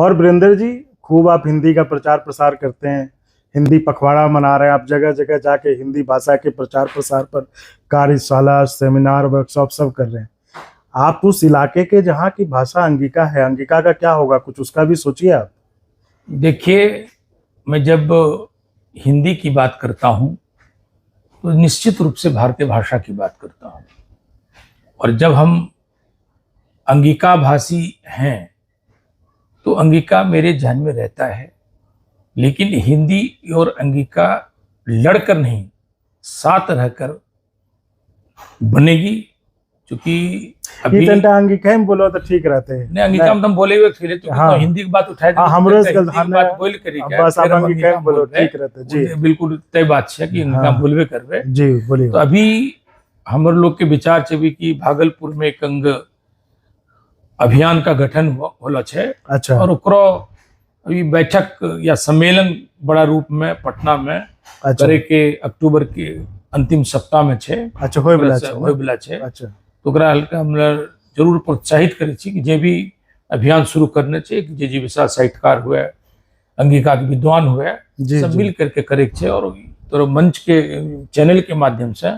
और वीरेंद्र जी, खूब आप हिंदी का प्रचार प्रसार करते हैं, हिंदी पखवाड़ा मना रहे हैं आप, जगह जगह जाके हिंदी भाषा के प्रचार प्रसार पर कार्यशाला, सेमिनार, वर्कशॉप सब कर रहे हैं। आप उस इलाके के जहाँ की भाषा अंगिका है, अंगिका का क्या होगा, कुछ उसका भी सोचिए आप। देखिए, मैं जब हिंदी की बात करता हूँ तो निश्चित रूप से भारतीय भाषा की बात करता हूँ और जब हम अंगिका भाषी हैं तो अंगिका मेरे जहन में रहता है, लेकिन हिंदी और अंगिका लड़कर नहीं, साथ रहकर बनेगी, क्योंकि ई अभी तनिटा अंगिका में बोलो तो ठीक रहते हैं। नहीं, अंगिका में तो हम बोले हुए थे तो हिंदी की बात उठाए। हाँ, हमरो हिंदी की हमने- बात बोल करी के, बस फिर आप हम अंगिका में बोलो, बोलबे। ठीक रहते जी। बिल्कुल तय बात है कि अंगिका बोलबे करबे। जी, बोलिए। तो अभी हमर लोग के विचार छै भी कि भागलपुर में एक अंग अभियान का गठन होला छै और ओकरो अभी बैठक या सम्मेलन बड़ा रूप में पटना में करे के अक्टूबर के अंतिम सप्ताह में छै। अच्छा, होय वाला छै। होय वाला छै। तो ओकरा हल्का हमरा जरूर प्रोत्साहित करै छी कि जे भी अभियान शुरू करने छै, जे जिविसा साहित्यकार हुए, अंगिका के विद्वान हुए, सब मिल करके करे के छै। और तोरो मंच के, चैनल के माध्यम से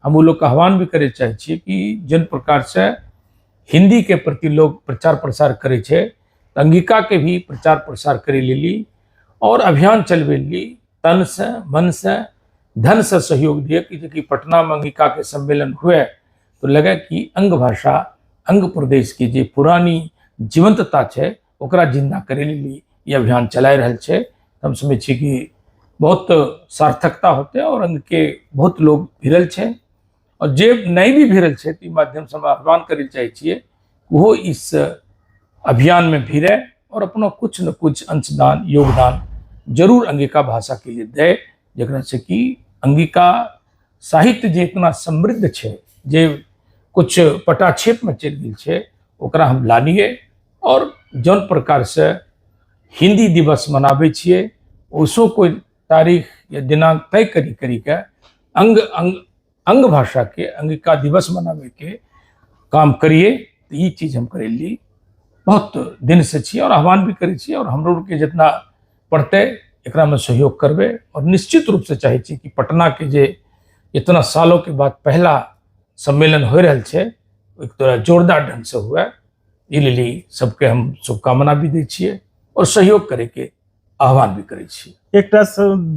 हम वो लोग के आह्वान भी करे चाहै छियै कि जन प्रकार से हिंदी के प्रति लोग प्रचार प्रसार करै छै, तऽ अंगिका के भी प्रचार प्रसार करे लेली और अभियान चलबै लेली तन से, मन से, धन से सहयोग दिए कि पटना में अंगिका के सम्मेलन हुए तो लगे कि अंग भाषा, अंग प्रदेश के जे पुरानी जीवंतता छै, ओकरा जिंदा करे लेली ई अभियान चलाए रहल छै। हम समझै छियै कि बहुत सार्थकता होते और अंग के बहुत लोग भिड़ल छै और जे नहीं भी भिड़ल छै, तऽ ई माध्यम से हम आह्वान करै लए चाहै छियै, ओहो इस अभियान में भिड़े और अपना कुछ न कुछ अंशदान, योगदान जरूर अंगिका भाषा के लिए दे, जकरा से कि अंगिका साहित्य जे इतना समृद्ध छै, जे कुछ पटाक्षेप में चलि गेल छै, ओकरा हम लानिए और जौन प्रकार से हिंदी दिवस मनाबै छियै, ओसो कोई तारीख या दिनांक तय करी करी के अंग अंग अंग भाषा के अंगिका दिवस मनावे के काम करिए। तो ई चीज हम करै ली बहुत दिन से छियै और आह्वान भी करै छियै और हमरो के जितना पड़तै, एकरामे सहयोग करबै और निश्चित रूप से चाहै छी कि पटना के जे इतना सालों के बाद पहला सम्मेलन हो रहल छै, एक तरह जोरदार ढंग से हुए, ई लेली सबके हम शुभकामना भी दै छियै और सहयोग करे के आह्वान भी करै छियै। एकटा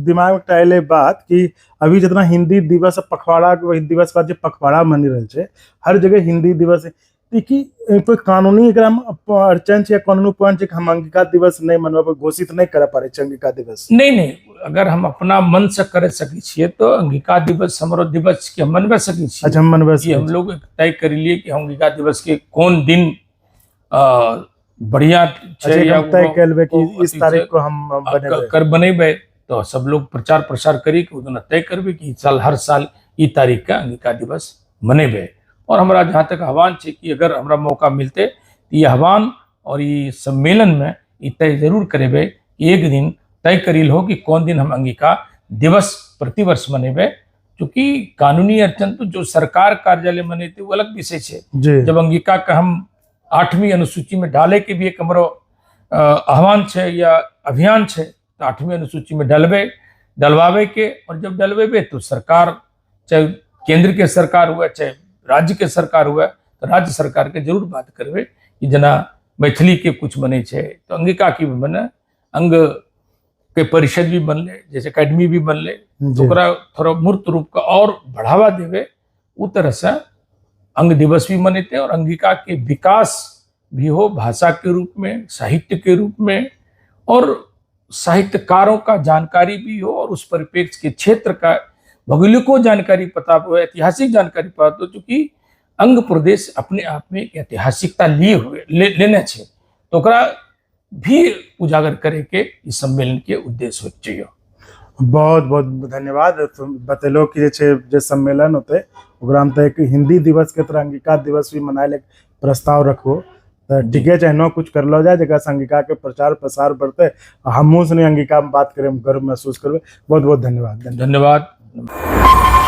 दिमाग में एकटा एलै बात कि अभी जितना हिंदी दिवस आ पखवाड़ा के दिवस बाद जे पखवाड़ा मनी रहल छै, हर जगह हिंदी दिवस, तऽ की कोई कानूनी एकरा में अड़चन छै या कानूनी पॉइंट छै कि हम अंगिका दिवस नहि मनबे, घोषित नहि करऽ पारै छै अंगिका दिवस? नहीं, अगर हम अपना मन से कर सकै छियै तो अंगिका दिवस हमरो दिवस के हम मनबे सकै छियै। अच्छा, हम मनबे ये सकै हम लोग एक तय कर लिए कि हम अंगिका दिवस के कौन दिन बढ़िया छी। छै अच्छा, या हम तय करबै कि वो इस अथी तारीख छै, को हम बनेबै। कर बनेबै तो सब लोग प्रचार प्रसार करी कि ओदिना तय करबै कि ई साल, हर साल ई तारीख के अंगिका दिवस मनेबै। और हमरा जहाँ तक आह्वान छै कि अगर हमरा मौका मिलते तो ई आह्वान और ई सम्मेलन में ई तय जरूर करेबै कि एक दिन तय करील हो कि कौन दिन हम अंगिका दिवस प्रतिवर्ष मनेबै, क्योंकि कानूनी अड़चन तो जो सरकार कार्यालय मनेते, वो अलग विषय छै। जब अंगिका के हम आठवीं अनुसूची में डाले के भी एक हमरो आह्वान छै या अभियान छै, तऽ आठवीं अनुसूची में डलबै, डलवावे के और जब डलवेबे तो सरकार, चाहे केंद्र के सरकार हुए, चाहे राज्य के सरकार हुए, तऽ राज्य सरकार के जरूर बात करबै कि जेना मैथिली के कुछ बनै छै तऽ अंगिका के भी बने, अंग के परिषद भी बनले, जैसे अकेडमी भी बनले, तो ओकरा थोड़ा मूर्त रूप का और बढ़ावा देवे, उ तरह से अंग दिवस भी मनेते और अंगिका के विकास भी हो, भाषा के रूप में, साहित्य के रूप में और साहित्यकारों का जानकारी भी हो और उस परिप्रेक्ष्य के क्षेत्र का भौगोलिको जानकारी पता हो, ऐतिहासिक जानकारी पता हो, चूँकि अंग प्रदेश अपने आप में एक ऐतिहासिकता लिए हुए लेने छै, तो ओकरा भी उजागर करे के इस सम्मेलन के उद्देश्य होके चाहिए। बहुत बहुत धन्यवाद। तो बतेलो कि जे छै, जे सम्मेलन होते, ओकरा में तऽ एक हिंदी दिवस के तरह अंगिका दिवस भी मनाए ले प्रस्ताव रखबो, तऽ ठीके छै। एहनो कुछ करलो जाए जकरा से अंगिका के प्रचार प्रसार बढ़ते आ हमहूँ सनी अंगिका में बात करे में गर्व महसूस करबै। बहुत बहुत धन्यवाद, धन्यवाद। धन्यवाद।